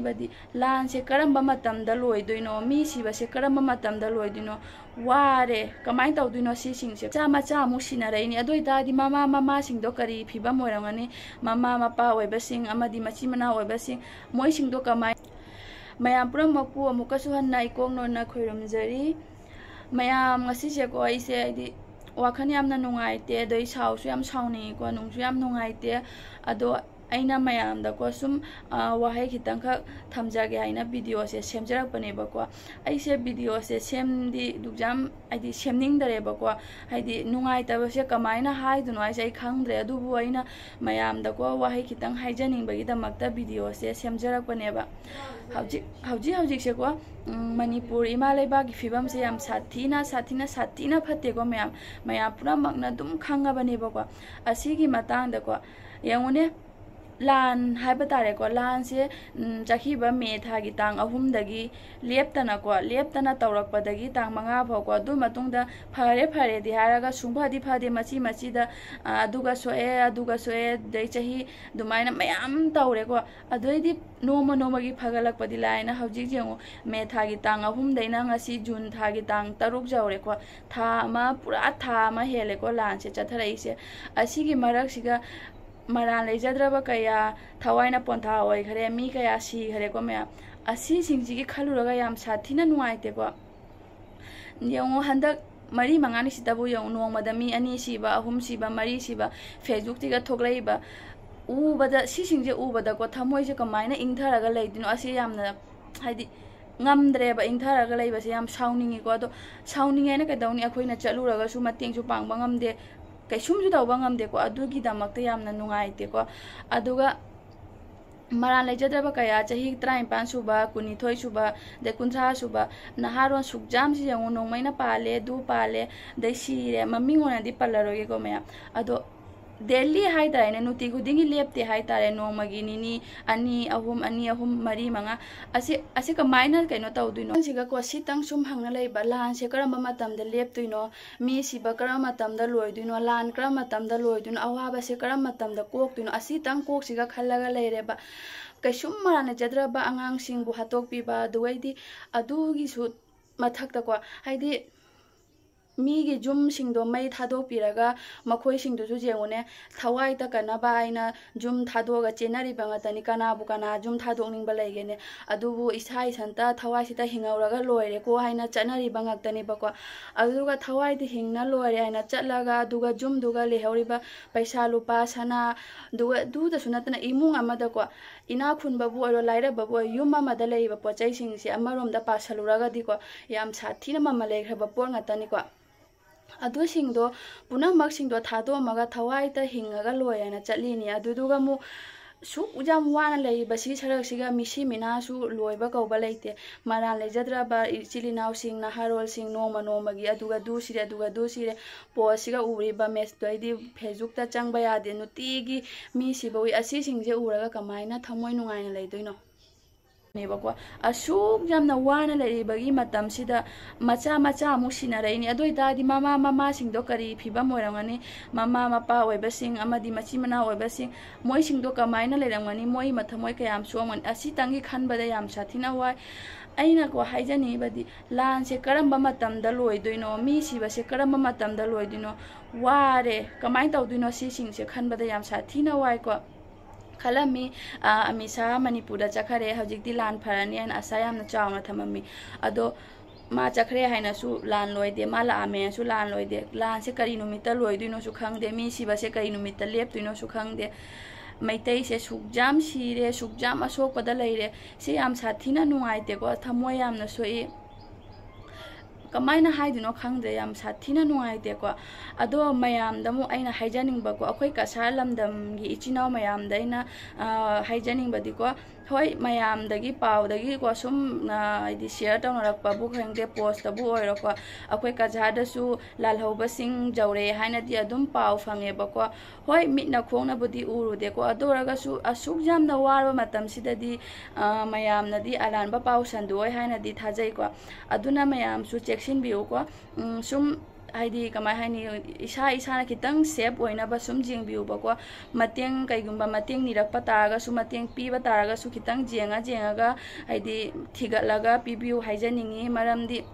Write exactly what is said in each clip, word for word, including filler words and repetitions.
ꯍꯥꯏꯕꯗꯤ ꯂꯥꯟꯁꯦ ꯀꯔꯝꯕ ꯃꯇꯝꯗ ꯂꯣꯏꯗꯣꯏꯅꯣ, ꯃꯤ ꯁꯤꯕꯁꯦ ꯀꯔꯝꯕ ꯃꯇꯝꯗ ꯂꯣꯏꯗꯣꯏꯅꯣ, ꯋꯥꯔꯦ, ꯀꯃꯥꯏꯅ ꯇꯧꯗꯣꯏꯅꯣ ꯁꯤꯁꯤꯡꯁꯦ꯫ ꯃꯆꯥ ꯃꯆꯥ ꯑꯃꯨꯛ ꯁꯤꯟꯅꯔꯛꯏꯅꯤ꯫ ꯑꯗꯨ ꯑꯣꯏꯇꯥꯔꯗꯤ ꯃꯃꯥ ꯃꯃꯥꯁꯤꯡꯗꯣ ꯀꯔꯤ ꯐꯤꯕꯝ ꯑꯣꯏꯔꯝꯒꯅꯤ? ꯃꯃꯥ ꯃꯄꯥ ꯑꯣꯏꯕꯁꯤꯡ ꯑꯃꯗꯤ ꯃꯆꯤꯟ ꯃꯅꯥꯎ ꯑꯣꯏꯕꯁꯤꯡ, ꯃꯣꯏꯁꯤꯡꯗꯣ ꯀꯃꯥꯏ ꯃꯌꯥꯝ ꯄꯨꯝꯅꯃꯛꯄꯨ ꯑꯃꯨꯛꯀꯁꯨ ꯍꯟꯅ ꯏꯀꯣꯛ ꯅꯣꯟꯅ ꯈꯣꯏꯔꯨꯝꯖꯔꯤ꯫ ꯃꯌꯥꯝ, ꯉꯁꯤꯁꯦꯀꯣ, ꯑꯩꯁꯦ ꯍꯥꯏꯗꯤ ꯋꯥꯈꯜ ꯌꯥꯝꯅ ꯅꯨꯡꯉꯥꯏꯇꯦ, ꯑꯗꯩ ꯁꯥꯎꯁꯨ ꯌꯥꯝ ꯁꯥꯎꯅꯤꯡꯉꯤꯀꯣ, ꯅꯨꯡꯁꯨ ꯌꯥꯝ ꯅꯨꯡꯉꯥꯏꯇꯦ꯫ ꯑꯗꯣ ꯑꯩꯅ ꯃꯌꯥꯝꯗꯀꯣ ꯁꯨꯝ, ꯑ, ꯋꯥꯍꯩ ꯈꯤꯇꯪꯈꯛ ꯊꯝꯖꯒꯦ ꯍꯥꯏꯅ ꯚꯤꯗꯤꯑꯣꯁꯦ ꯁꯦꯝꯖꯔꯛꯄꯅꯦꯕꯀꯣ꯫ ꯑꯩꯁꯦ ꯚꯤꯗꯤꯑꯣꯁꯦ ꯁꯦꯝꯗꯤ ꯑꯗꯨꯛ ꯌꯥꯝ ꯍꯥꯏꯗꯤ ꯁꯦꯝꯅꯤꯡꯗꯔꯦꯕꯀꯣ꯫ ꯍꯥꯏꯗꯤ ꯅꯨꯡꯉꯥꯏꯇꯕꯁꯦ ꯀꯃꯥꯏꯅ ꯍꯥꯏꯗꯣꯏꯅꯣ ꯍꯥꯏꯁꯦ ꯑꯩ ꯈꯪꯗ꯭ꯔꯦ꯫ ꯑꯗꯨꯕꯨ ꯑꯩꯅ ꯃꯌꯥꯝꯗꯀꯣ ꯋꯥꯍꯩ ꯈꯤꯇꯪ ꯍꯥꯏꯖꯅꯤꯡꯕꯒꯤꯗꯃꯛꯇ ꯚꯤꯗꯤꯑꯣꯁꯦ ꯁꯦꯝꯖꯔꯛꯄꯅꯦꯕ꯫ ꯍꯧꯖꯤꯛ, ꯍꯧꯖꯤꯛ ꯍꯧꯖꯤꯛꯁꯦꯀꯣ, ꯎꯝ, ꯃꯅꯤꯄꯨꯔ ꯏꯃꯥ ꯂꯩꯕꯥꯛꯀꯤ ꯐꯤꯕꯝꯁꯦ ꯌꯥꯝ ꯁꯥꯊꯤꯅ, ꯁꯥꯊꯤꯅ, ꯁꯥꯊꯤꯅ ꯐꯠꯇꯦꯀꯣ ꯃꯌꯥꯝ꯫ ꯃꯌꯥꯝ ꯄꯨꯝꯅꯃꯛꯅ ꯑꯗꯨꯝ ꯈꯪꯉꯕꯅꯦꯕꯀꯣ꯫ ꯑꯁꯤꯒꯤ ꯃꯇꯥꯡꯗꯀꯣ, ꯌꯦꯡꯉꯨꯅꯦ, ꯂꯥꯟ ꯍꯥꯏꯕ ꯇꯥꯔꯦꯀꯣ, ꯂꯥꯟꯁꯦ, ꯎꯝ, ꯆꯠꯈꯤꯕ ꯃꯦ ꯊꯥꯒꯤ ꯇꯥꯡ ꯑꯍꯨꯝꯗꯒꯤ ꯂꯦꯞꯇꯅꯀꯣ, ꯂꯦꯞꯇꯅ ꯇꯧꯔꯛꯄꯗꯒꯤ ꯇꯥꯡ ꯃꯉꯥ ꯐꯥꯎꯀꯣ, ꯑꯗꯨ ꯃꯇꯨꯡꯗ ꯐꯔꯦ ꯐꯔꯦꯗꯤ ꯍꯥꯏꯔꯒ ꯁꯨꯡꯐꯗꯤ ꯐꯗꯦ, ꯃꯆꯤ ꯃꯆꯤꯗ, ꯑ, ꯑꯗꯨꯒ ꯁꯣꯛꯑꯦ, ꯑꯗꯨꯒ ꯁꯣꯛꯑꯦ, ꯑꯗꯩ ꯆꯍꯤ ꯑꯗꯨꯃꯥꯏꯅ ꯃꯌꯥꯝ ꯇꯧꯔꯦꯀꯣ꯫ ꯑꯗꯨꯗꯩꯗꯤ ꯅꯣꯡꯃ ꯅꯣꯡꯃꯒꯤ ꯐꯒꯠꯂꯛꯄꯗꯤ ꯂꯥꯏꯅ ꯍꯧꯖꯤꯛ ꯌꯦꯡꯉꯨ, ꯃꯦ ꯊꯥꯒꯤ ꯇꯥꯡ ꯑꯍꯨꯝꯗꯩꯅ ꯉꯁꯤ ꯖꯨꯟ ꯊꯥꯒꯤ ꯇꯥꯡ ꯇꯔꯨꯛ ꯌꯧꯔꯦꯀꯣ꯫ ꯊꯥ ꯑꯃ, ꯄꯨꯔꯥ ꯊꯥ ꯑꯃ ꯍꯦꯜꯂꯦꯀꯣ ꯂꯥꯟꯁꯦ ꯆꯠꯊꯔꯛꯏꯁꯦ꯫ ꯑꯁꯤꯒꯤ ꯃꯔꯛꯁꯤꯒ ꯃꯔꯥꯜ ꯂꯩꯖꯗ꯭ꯔꯕ ꯀꯌꯥ ꯊꯋꯥꯏꯅ ꯄꯣꯟꯊꯥ ꯑꯣꯏꯈꯔꯦ, ꯃꯤ ꯀꯌꯥ ꯁꯤꯈꯔꯦꯀꯣ ꯃꯌꯥꯝ꯫ ꯑꯁꯤꯁꯤꯡꯁꯤꯒꯤ ꯈꯜꯂꯨꯔꯒ ꯌꯥꯝ ꯁꯥꯊꯤꯅ ꯅꯨꯡꯉꯥꯏꯇꯦꯀꯣ꯫ ꯌꯦꯡꯉꯣ, ꯍꯟꯗꯛ ꯃꯔꯤ ꯃꯉꯥꯅꯤꯁꯤꯗꯕꯨ ꯌꯦꯡꯉꯣ, ꯅꯣꯡꯃꯗ ꯃꯤ ꯑꯅꯤ ꯁꯤꯕ, ꯑꯍꯨꯝ ꯁꯤꯕ, ꯃꯔꯤ ꯁꯤꯕ, Facebook-ꯇꯒ ꯊꯣꯛꯂꯛꯏꯕ꯫ ꯎꯕꯗ, ꯁꯤꯁꯤꯡꯁꯦ ꯎꯕꯗꯀꯣ ꯊꯃꯣꯏꯁꯦ ꯀꯃꯥꯏꯅ ꯏꯪꯊꯔꯒ ꯂꯩꯗꯣꯏꯅꯣ? ꯑꯁꯤ ꯌꯥꯝꯅ, ꯍꯥꯏꯗꯤ, ꯉꯝꯗ꯭ꯔꯦꯕ ꯏꯪꯊꯔꯒ ꯂꯩꯕꯁꯦ꯫ ꯌꯥꯝ ꯁꯥꯎꯅꯤꯡꯉꯤꯀꯣ꯫ ꯑꯗꯣ ꯁꯥꯎꯅꯤꯡꯉꯦꯅ ꯀꯩꯗꯧꯅꯤ? ꯑꯩꯈꯣꯏꯅ ꯆꯠꯂꯨꯔꯒꯁꯨ ꯃꯇꯦꯡꯁꯨ ꯄꯥꯡꯕ ꯉꯝꯗꯦ, ꯀꯩꯁꯨꯝꯁꯨ ꯇꯧꯕ ꯉꯝꯗꯦꯀꯣ꯫ ꯑꯗꯨꯒꯤꯗꯃꯛꯇ ꯌꯥꯝꯅ ꯅꯨꯡꯉꯥꯏꯇꯦꯀꯣ꯫ ꯑꯗꯨꯒ ꯃꯔꯥꯜ ꯂꯩꯖꯗ꯭ꯔꯕ ꯀꯌꯥ, ꯆꯍꯤ ꯇꯔꯥꯅꯤꯄꯥꯟ ꯁꯨꯕ, ꯀꯨꯟꯅꯤꯊꯣꯏ ꯁꯨꯕ, ꯑꯗꯩ ꯀꯨꯟꯊ꯭ꯔꯥ ꯁꯨꯕ ꯅꯍꯥꯔꯣꯟ ꯁꯨꯛ ꯌꯥꯝꯁꯤ ꯌꯦꯡꯉꯨ, ꯅꯣꯡꯃꯩꯅ ꯄꯥꯜꯂꯦ, ꯑꯗꯨ ꯄꯥꯜꯂꯦ, ꯑꯗꯩ ꯁꯤꯔꯦ, ꯃꯃꯤꯡ ꯑꯣꯏꯅꯗꯤ ꯄꯜꯂꯔꯣꯏꯒꯦꯀꯣ ꯃꯌꯥꯝ꯫ ꯑꯗꯣ ꯗꯦꯂꯤ ꯍꯥꯏꯇꯥꯔꯦꯅꯦ, ꯅꯨꯡꯇꯤ ꯈꯨꯗꯤꯡꯒꯤ ꯂꯦꯞꯇꯦ ꯍꯥꯏꯇꯥꯔꯦ, ꯅꯣꯡꯃꯒꯤ ꯅꯤꯅꯤ, ꯑꯅꯤ, ꯑꯍꯨꯝ, ꯑꯅꯤ, ꯑꯍꯨꯝ, ꯃꯔꯤ, ꯃꯉꯥ, ꯑꯁꯤ, ꯑꯁꯤ ꯀꯃꯥꯏꯅ ꯀꯩꯅꯣ ꯇꯧꯗꯣꯏꯅꯣ? ꯁꯤꯒꯀꯣ, ꯁꯤꯇꯪ ꯁꯨꯝ ꯍꯪꯅ ꯂꯩꯕ, ꯂꯥꯟꯁꯦ ꯀꯔꯝꯕ ꯃꯇꯝꯗ ꯂꯦꯞꯇꯣꯏꯅꯣ? ꯃꯤ ꯁꯤꯕ ꯀꯔꯝꯕ ꯃꯇꯝꯗ ꯂꯣꯏꯗꯣꯏꯅꯣ? ꯂꯥꯟ ꯀꯔꯝꯕ ꯃꯇꯝꯗ ꯂꯣꯏꯗꯣꯏꯅꯣ? ꯑꯋꯥꯕꯁꯦ ꯀꯔꯝꯕ ꯃꯇꯝꯗ ꯀꯣꯛꯇꯣꯏꯅꯣ? ꯑꯁꯤꯇꯪ ꯀꯣꯛꯁꯤꯒ ꯈꯜꯂꯒ ꯂꯩꯔꯦꯕ꯫ ꯀꯩꯁꯨꯝ ꯃꯔꯥꯜ ꯂꯩꯖꯗ꯭ꯔꯕ ꯑꯉꯥꯡꯁꯤꯡꯕꯨ ꯍꯥꯠꯇꯣꯛꯄꯤꯕ, ꯑꯗꯨꯒꯩꯗꯤ, ꯑꯗꯨꯒꯤꯁꯨ ꯃꯊꯛꯇꯀꯣ, ꯍꯥꯏꯗꯤ, ꯃꯤꯒꯤ ꯌꯨꯝꯁꯤꯡꯗꯣ ꯃꯩ ꯊꯥꯗꯣꯛꯄꯤꯔꯒ ꯃꯈꯣꯏꯁꯤꯡꯗꯨꯁꯨ ꯌꯦꯡꯉꯨꯅꯦ, ꯊꯋꯥꯏ ꯇꯠꯇꯅꯕ ꯍꯥꯏꯅ ꯌꯨꯝ ꯊꯥꯗꯣꯛꯑꯒ ꯆꯦꯟꯅꯔꯤꯕ ꯉꯥꯛꯇꯅꯤ꯫ ꯀꯅꯥꯕꯨ ꯀꯅꯥ ꯌꯨꯝ ꯊꯥꯗꯣꯛꯅꯤꯡꯕ ꯂꯩꯒꯦꯅꯦ? ꯑꯗꯨꯕꯨ ꯏꯁꯥ ꯏꯊꯟꯇ ꯊꯋꯥꯏꯁꯤꯗ ꯍꯤꯡꯍꯧꯔꯒ ꯂꯣꯏꯔꯦꯀꯣ ꯍꯥꯏꯅ ꯆꯠꯅꯔꯤꯕ ꯉꯥꯛꯇꯅꯦꯕꯀꯣ꯫ ꯑꯗꯨꯒ ꯊꯋꯥꯏꯗ ꯍꯤꯡꯅ ꯂꯣꯏꯔꯦ ꯍꯥꯏꯅ ꯆꯠꯂꯒ, ꯑꯗꯨꯒ ꯌꯨꯝꯗꯨꯒ ꯂꯩꯍꯧꯔꯤꯕ ꯄꯩꯁꯥ, ꯂꯨꯄꯥ, ꯁꯅꯥ, ꯑꯗꯨꯒ ꯑꯗꯨꯗꯁꯨ ꯅꯠꯇꯅ ꯏꯃꯨꯡ ꯑꯃꯗꯀꯣ, ꯏꯅꯥꯛ ꯈꯨꯟꯕꯕꯨ ꯑꯣꯏꯔꯣ, ꯂꯥꯏꯔꯕꯕꯨ ꯑꯣꯏꯔꯣ, ꯌꯨꯝ ꯑꯃꯗ ꯂꯩꯔꯤꯕ ꯄꯣꯠ ꯆꯩꯁꯤꯡꯁꯦ ꯑꯃꯔꯣꯝꯗ ꯄꯥꯁꯜꯂꯨꯔꯒꯗꯤꯀꯣ, ꯌꯥꯝ ꯁꯥꯊꯤꯅ ꯃꯃꯜ ꯂꯩꯈ꯭ꯔꯕ ꯄꯣꯠ ꯉꯥꯛꯇꯅꯤꯀꯣ꯫ ꯑꯗꯨꯁꯤꯡꯗꯣ ꯄꯨꯝꯅꯃꯛꯁꯤꯡꯗꯣ ꯊꯥꯗꯣꯛꯑꯝꯃꯒ ꯊꯋꯥꯏꯗ ꯍꯤꯡꯉꯒ ꯂꯣꯏꯔꯦꯅ ꯆꯠꯂꯤꯅꯤ꯫ ꯑꯗꯨꯗꯨꯒ ꯑꯃꯨꯛ ꯁꯨꯛ ꯌꯥꯝ ꯋꯥꯅ ꯂꯩꯔꯤꯕ ꯁꯤ ꯁꯔꯛꯁꯤꯒ ꯃꯤꯁꯤ ꯃꯤꯅꯥꯁꯨ ꯂꯣꯏꯕ ꯀꯧꯕ ꯂꯩꯇꯦ꯫ ꯃꯔꯥꯜ ꯂꯩꯖꯗ꯭ꯔꯕ ꯏꯆꯤꯜ ꯏꯅꯥꯎꯁꯤꯡ, ꯅꯍꯥꯔꯣꯜꯁꯤꯡ ꯅꯣꯡꯃ ꯅꯣꯡꯃꯒꯤ ꯑꯗꯨꯒ ꯑꯗꯨ ꯁꯤꯔꯦ, ꯑꯗꯨꯒ ꯑꯗꯨ ꯁꯤꯔꯦ, ꯄꯣꯁꯁꯤꯒ ꯎꯔꯤꯕ ꯃꯦꯁ-, ꯍꯥꯏꯗꯤ Facebookꯇ ꯆꯪꯕ ꯌꯥꯗꯦ, ꯅꯨꯡꯇꯤꯒꯤ ꯃꯤ ꯁꯤꯕ ꯎꯏ꯫ ꯑꯁꯤꯁꯤꯡꯁꯦ ꯎꯔꯒ ꯀꯃꯥꯏꯅ ꯊꯃꯣꯏ ꯅꯨꯡꯉꯥꯏꯅ ꯂꯩꯗꯣꯏꯅꯣ? ꯅꯦꯕꯀꯣ꯫ ꯑꯁꯨꯛ ꯌꯥꯝꯅ ꯋꯥꯅ ꯂꯩꯔꯤꯕꯒꯤ ꯃꯇꯝꯁꯤꯗ ꯃꯆꯥ ꯃꯆꯥ ꯑꯃꯨꯛ ꯁꯤꯟꯅꯔꯛꯏꯅꯤ꯫ ꯑꯗꯨ ꯑꯣꯏꯇꯥꯔꯗꯤ ꯃꯃꯥ ꯃꯃꯥꯁꯤꯡꯗꯣ ꯀꯔꯤ ꯐꯤꯕꯝ ꯑꯣꯏꯔꯝꯒꯅꯤ? ꯃꯃꯥ ꯃꯄꯥ ꯑꯣꯏꯕꯁꯤꯡ ꯑꯃꯗꯤ ꯃꯆꯤꯟ ꯃꯅꯥꯎ ꯑꯣꯏꯕꯁꯤꯡ, ꯃꯣꯏꯁꯤꯡꯗꯣ ꯀꯃꯥꯏꯅ ꯂꯩꯔꯝꯒꯅꯤ? ꯃꯣꯏ ꯃꯊꯃꯣꯏ ꯀꯌꯥꯝ ꯁꯣꯛꯑꯝꯒꯅꯤ? ꯑꯁꯤꯇꯪꯒꯤ ꯈꯟꯕꯗ ꯌꯥꯝ ꯁꯥꯊꯤꯅ ꯋꯥꯏ꯫ ꯑꯩꯅꯀꯣ ꯍꯥꯏꯖꯅꯤꯡꯉꯤꯕꯗꯤ, ꯂꯥꯟꯁꯦ ꯀꯔꯝꯕ ꯃꯇꯝꯗ ꯂꯣꯏꯗꯣꯏꯅꯣ? ꯃꯤ ꯁꯤꯕꯁꯦ ꯀꯔꯝꯕ ꯃꯇꯝꯗ ꯂꯣꯏꯗꯣꯏꯅꯣ? ꯋꯥꯔꯦ꯫ ꯀꯃꯥꯏꯅ ꯇꯧꯗꯣꯏꯅꯣ? ꯁꯤꯁꯤꯡꯁꯦ ꯈꯟꯕꯗ ꯌꯥꯝ ꯁꯥꯊꯤꯅ ꯋꯥꯏꯀꯣ꯫ ꯈꯜꯂꯝꯃꯤ꯫ ꯑ, ꯑꯃꯤꯠ ꯁꯥꯍ ꯃꯅꯤꯄꯨꯔꯗ ꯆꯠꯈꯔꯦ, ꯍꯧꯖꯤꯛꯇꯤ ꯂꯥꯟ ꯐꯔꯅꯤ ꯍꯥꯏꯅ ꯑꯁꯥ ꯌꯥꯝꯅ ꯆꯥꯎꯅ ꯊꯝꯃꯝꯃꯤ꯫ ꯑꯗꯣ ꯃꯥ ꯆꯠꯈ꯭ꯔꯦ ꯍꯥꯏꯅꯁꯨ ꯂꯥꯟ ꯂꯣꯏꯗꯦ, ꯃꯥ ꯂꯥꯛꯑꯝꯃꯦꯅꯁꯨ ꯂꯥꯟ ꯂꯣꯏꯗꯦ꯫ ꯂꯥꯟꯁꯦ ꯀꯔꯤ ꯅꯨꯃꯤꯠꯇ ꯂꯣꯏꯗꯣꯏꯅꯣꯁꯨ ꯈꯪꯗꯦ, ꯃꯤ ꯁꯤꯕꯁꯦ ꯀꯔꯤ ꯅꯨꯃꯤꯠꯇ ꯂꯦꯞꯇꯣꯏꯅꯣꯁꯨ ꯈꯪꯗꯦ꯫ ꯃꯩꯇꯩꯁꯦ ꯁꯨꯛ ꯌꯥꯝ ꯁꯤꯔꯦ, ꯁꯨꯛ ꯌꯥꯝ ꯑꯁꯣꯛꯄꯗ ꯂꯩꯔꯦ꯫ ꯁꯤ ꯌꯥꯝ ꯁꯥꯊꯤꯅ ꯅꯨꯡꯉꯥꯏꯇꯦꯀꯣ, ꯊꯃꯣꯏ ꯌꯥꯝꯅ ꯁꯣꯛꯏ꯫ ꯀꯃꯥꯏꯅ ꯍꯥꯏꯗꯣꯏꯅꯣ ꯈꯪꯗ꯭ꯔꯦ, ꯌꯥꯝ ꯁꯥꯊꯤꯅ ꯅꯨꯡꯉꯥꯏꯇꯦꯀꯣ꯫ ꯑꯗꯣ ꯃꯌꯥꯝꯗ ꯑꯃꯨꯛ ꯑꯩꯅ ꯍꯥꯏꯖꯅꯤꯡꯕꯀꯣ, ꯑꯩꯈꯣꯏ ꯀꯁꯥꯔ ꯂꯝꯗꯝꯒꯤ ꯏꯆꯤꯟ ꯏꯅꯥꯎ ꯃꯌꯥꯝꯗ ꯑꯩꯅ, ꯑ, ꯍꯥꯏꯖꯅꯤꯡꯕꯗꯤꯀꯣ, ꯍꯣꯏ, ꯃꯌꯥꯝꯗꯒꯤ ꯄꯥꯎꯗꯒꯤꯀꯣ ꯁꯨꯝ, ꯑ, ꯍꯥꯏꯗꯤ share ꯇꯧꯅꯔꯛꯄꯕꯨ ꯈꯪꯗꯦ, postꯇꯕꯨ ꯑꯣꯏꯔꯣꯀꯣ, ꯑꯩꯈꯣꯏ ꯀꯁꯥꯔꯗꯁꯨ ꯂꯥꯜꯍꯧꯕꯁꯤꯡ ꯌꯧꯔꯛꯑꯦ ꯍꯥꯏꯅꯗꯤ ꯑꯗꯨꯝ ꯄꯥꯎ ꯐꯪꯉꯦꯕꯀꯣ꯫ ꯍꯣꯏ, ꯃꯤꯠꯅ ꯈꯣꯡꯅꯕꯨꯗꯤ ꯎꯔꯨꯗꯦꯀꯣ, ꯑꯗꯨ ꯑꯣꯏꯔꯒꯁꯨ ꯑꯁꯨꯛ ꯌꯥꯝꯅ ꯋꯥꯔꯕ ꯃꯇꯝꯁꯤꯗꯗꯤ, ꯑ, ꯃꯌꯥꯝꯅꯗꯤ ꯑꯔꯥꯟꯕ ꯄꯥꯎ ꯁꯟꯗꯣꯛꯑꯣꯏ ꯍꯥꯏꯅꯗꯤ ꯊꯥꯖꯩꯀꯣ꯫ ꯑꯗꯨꯅ ꯃꯌꯥꯝꯁꯨ ꯆꯦꯛꯁꯤꯟꯕꯤꯌꯨꯀꯣ꯫ ꯎꯝ, ꯁꯨꯝ ꯍꯥꯏꯗꯤ ꯀꯃꯥꯏ ꯍꯥꯏꯅꯤ, ꯏꯁꯥ ꯏꯁꯥꯅ ꯈꯤꯇꯪ ꯁꯦꯞ ꯑꯣꯏꯅꯕ ꯁꯨꯝ ꯌꯦꯡꯕꯤꯌꯨꯕꯀꯣ꯫ ꯃꯇꯦꯡ, ꯀꯩꯒꯨꯝꯕ ꯃꯇꯦꯡ ꯅꯤꯔꯛꯄ ꯇꯥꯔꯒꯁꯨ, ꯃꯇꯦꯡ ꯄꯤꯕ ꯇꯥꯔꯒꯁꯨ, ꯈꯤꯇꯪ ꯌꯦꯡꯉ ꯌꯦꯡꯉꯒ, ꯍꯥꯏꯗꯤ ꯊꯤꯒꯠꯂꯒ ꯄꯤꯕꯤꯌꯨ ꯍꯥꯏꯖꯅꯤꯡꯉꯤ꯫ ꯃꯔꯝꯗꯤ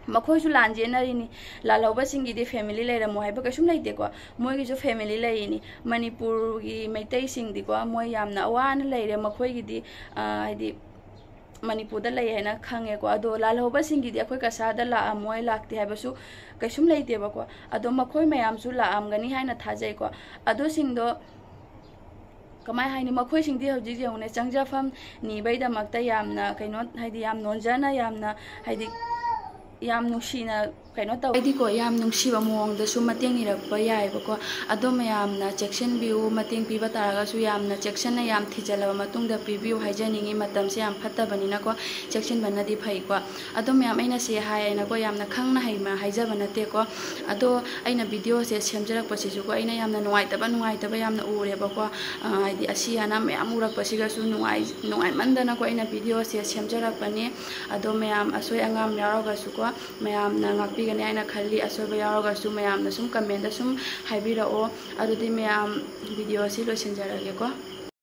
ꯃꯈꯣꯏꯁꯨ ꯂꯥꯟ ꯆꯦꯟꯅꯔꯤꯅꯤ꯫ ꯂꯥꯜꯍꯧꯕꯁꯤꯡꯒꯤꯗꯤ ꯐꯦꯃꯤꯂꯤ ꯂꯩꯔꯝꯃꯣ ꯍꯥꯏꯕ ꯀꯩꯁꯨꯝ ꯂꯩꯇꯦꯀꯣ꯫ ꯃꯣꯏꯒꯤꯁꯨ ꯐꯦꯃꯤꯂꯤ ꯂꯩꯔꯤꯅꯤ꯫ ꯃꯅꯤꯄꯨꯔꯒꯤ ꯃꯩꯇꯩꯁꯤꯡꯗꯤꯀꯣ, ꯃꯣꯏ ꯌꯥꯝꯅ ꯑꯋꯥꯅ ꯂꯩꯔꯦ꯫ ꯃꯈꯣꯏꯒꯤꯗꯤ, ꯑ, ꯍꯥꯏꯗꯤ ꯃꯅꯤꯄꯨꯔꯗ ꯂꯩ ꯍꯥꯏꯅ ꯈꯪꯉꯦꯀꯣ꯫ ꯑꯗꯣ ꯂꯥꯜꯍꯧꯕꯁꯤꯡꯒꯤꯗꯤ ꯑꯩꯈꯣꯏ ꯀꯁꯥꯔꯗ ꯂꯥꯛꯑꯝꯃꯣꯏ, ꯂꯥꯛꯇꯦ ꯍꯥꯏꯕꯁꯨ ꯀꯩꯁꯨꯝ ꯂꯩꯇꯦꯕꯀꯣ꯫ ꯑꯗꯣ ꯃꯈꯣꯏ ꯃꯌꯥꯝꯁꯨ ꯂꯥꯛꯑꯝꯒꯅꯤ ꯍꯥꯏꯅ ꯊꯥꯖꯩꯀꯣ꯫ ꯑꯗꯨꯁꯤꯡꯗꯣ ꯀꯃꯥꯏ ꯍꯥꯏꯅꯤ, ꯃꯈꯣꯏꯁꯤꯡꯗꯤ ꯍꯧꯖꯤꯛ ꯌꯦꯡꯉꯨꯅꯦ, ꯆꯪꯖꯐꯝ ꯅꯤꯕꯩꯗꯃꯛꯇ ꯌꯥꯝꯅ ꯀꯩꯅꯣ, ꯍꯥꯏꯗꯤ ꯌꯥꯝ ꯅꯣꯟꯖꯅ, ꯌꯥꯝꯅ, ꯍꯥꯏꯗꯤ ꯌꯥꯝ ꯅꯨꯡꯁꯤꯅ ꯀꯩꯅꯣ ꯇꯧ, ꯍꯥꯏꯗꯤꯀꯣ, ꯌꯥꯝ ꯅꯨꯡꯁꯤꯕ ꯃꯑꯣꯡꯗꯁꯨ ꯃꯇꯦꯡ ꯅꯤꯔꯛꯄ ꯌꯥꯏꯑꯕꯀꯣ꯫ ꯑꯗꯣ ꯃꯌꯥꯝꯅ ꯆꯦꯛꯁꯤꯟꯕꯤꯌꯨ, ꯃꯇꯦꯡ ꯄꯤꯕ ꯇꯥꯔꯒꯁꯨ ꯌꯥꯝꯅ ꯆꯦꯛꯁꯤꯟꯅ, ꯌꯥꯝ ꯊꯤꯖꯤꯜꯂꯕ ꯃꯇꯨꯡꯗ ꯄꯤꯕꯤꯌꯨ ꯍꯥꯏꯖꯅꯤꯡꯉꯤ꯫ ꯃꯇꯝꯁꯦ ꯌꯥꯝ ꯐꯠꯇꯕꯅꯤꯅꯀꯣ, ꯆꯦꯛꯁꯤꯟꯕꯅꯗꯤ ꯐꯩꯀꯣ꯫ ꯑꯗꯣ ꯃꯌꯥꯝ, ꯑꯩꯅ ꯁꯤ ꯍꯥꯏꯌꯦꯅꯀꯣ, ꯌꯥꯝꯅ ꯈꯪꯅ ꯍꯩꯅ ꯍꯥꯏꯖꯕ ꯅꯠꯇꯦꯀꯣ꯫ ꯑꯗꯣ ꯑꯩꯅ ꯚꯤꯗꯤꯑꯣꯁꯦ ꯁꯦꯝꯖꯔꯛꯄꯁꯤꯁꯨꯀꯣ, ꯑꯩꯅ ꯌꯥꯝꯅ ꯅꯨꯡꯉꯥꯏꯇꯕ, ꯅꯨꯡꯉꯥꯏꯇꯕ ꯌꯥꯝꯅ ꯎꯔꯦꯕꯀꯣ꯫ ꯑ, ꯍꯥꯏꯗꯤ ꯑꯁꯤ ꯑꯅꯥ ꯃꯌꯥꯝ ꯎꯔꯛꯄꯁꯤꯒꯁꯨ ꯅꯨꯡꯉꯥꯏ-, ꯅꯨꯡꯉꯥꯏꯃꯟꯗꯅꯀꯣ, ꯑꯩꯅ ꯚꯤꯗꯤꯑꯣꯁꯦ ꯁꯦꯝꯖꯔꯛꯄꯅꯤ꯫ ꯑꯗꯣ ꯃꯌꯥꯝ ꯑꯁꯣꯏ ꯑꯉꯥꯝ ꯌꯥꯎꯔꯒꯁꯨꯀꯣ, ꯃꯌꯥꯝꯅ ꯉꯥꯛꯄꯤꯒꯅꯤ ꯍꯥꯏꯅ ꯈꯜꯂꯤ꯫ ꯑꯁꯣꯏꯕ ꯌꯥꯎꯔꯒꯁꯨ ꯃꯌꯥꯝꯅ ꯁꯨꯝ ꯀꯃꯦꯟꯗ ꯁꯨꯝ ꯍꯥꯏꯕꯤꯔꯛꯑꯣ꯫ ꯑꯗꯨꯗꯤ ꯃꯌꯥꯝ, ꯚꯤꯗꯤꯑꯣ ꯑꯁꯤ ꯂꯣꯏꯁꯤꯟꯖꯔꯒꯦꯀꯣ꯫